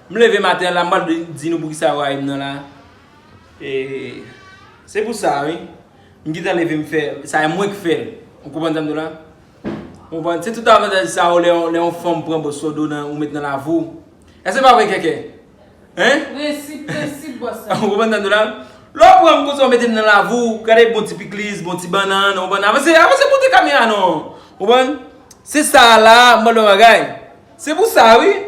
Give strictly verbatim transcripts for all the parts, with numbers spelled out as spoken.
M leve maten an la, m pral di nou poukisa yo rayi m nan la. E, se pou sa, wi. M gentan leve, m fè, sa e mwen k fè l. Ou konprann sa m di w la? Ou konprann? Se tout avantaj sa yo lè, lè yon fanm pran bòs sou do nan, ou met nan lavi w. Èske pa vre, Kèkè? Hein? Prensip, prensip, bòs la. Ou konprann sa m di w la? Lè w pran m konsa, w mete m nan lavi w, gade bon ti pikliz, bon ti bannann, ou konprann? Avanse, avanse, monte kamera non. Ou konprann? Se sa la, m pral di w bagay. Se pou sa, wi.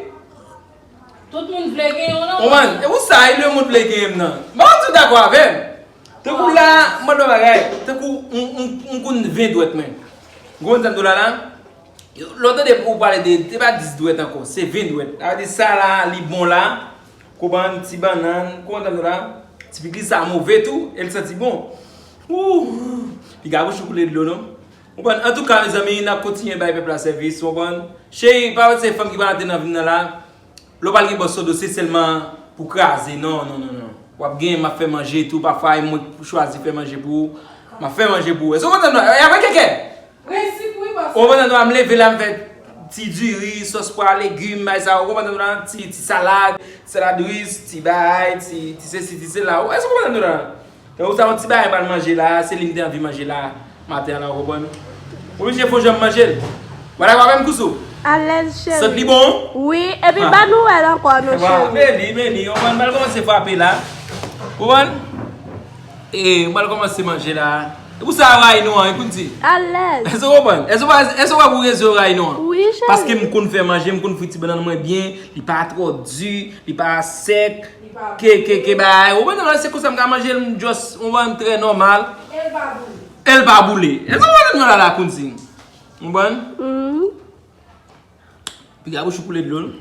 Tout moun vle gen yon nan. Ou konprann? E pou sa, e lemonn vle gen m nan. M pa konn si w dakò avè m. Tankou la, m pral di w bagay. Tankou m, m, m konn ven dwèt mwen. Ou konprann sa m di w la la? Lè w tande ou pale de, se pa dis dwèt ankò, se ven dwèt. Sa vle di sa la, li bon la. Konprann, ti bannann, konprann sa m di w la? Ti pikliz sa move tou, e l santi bon. Ooh, piga bouch ou koule dlo non. Ou konprann? Antouka, mezanmi, n ap kontinye bay pèp la sèvis, ou konprann? Cheri, pa wè se fanm ki pral antre nan vi m nan la. Lè w pral gen bòs sou do, se sèlman pou kraze. Non, non, non, non. W ap gen, m ap fè manje tou. Pafwa, e mwen k chwazi fè manje pou ou. M ap fè manje pou ou. Èske w konprann? E avè Kèkè. Prensip, wi, bòs. Ou konprann? M leve la, m fè ti diri, sòs pwa, legim, bay sa. Ou konprann? Ti, ti salad, ti salad ris, ti bay, ti, ti sesi, ti sela. Èske w konprann? Tankou sa, yon ti bagay m pral manje la, se li m te anvi manje la, maten an la, ou konprann? Oblije fò jan m manje l. Ou pa dakò avè m, Kousou? Alèz, cheri. Sant li bon? Wi, epi ba nouvèl ankò non, cheri. Beni, beni, ou konprann? M pral kòmanse frape la. Ou konprann? E, m pral kòmanse manje la. E pou sa, rayi nou an, e kounsi. Alèz. Èske w konprann? Èske w pa, èske w pa pou rezon rayi nou an? Wi, cheri. Paske m konn fè manje, m konn fri ti bannann mwen byen, li pa twò di, li pa sèk. Ke, ke, ke bagay. Ou konprann, se konsa m ka manje l, m just, ou konprann, trè nòmal. E l pa boule. E l pa boule. E sa w konprann la la, kounsi? Ou konprann? Piga bouch ou koule dlo, non?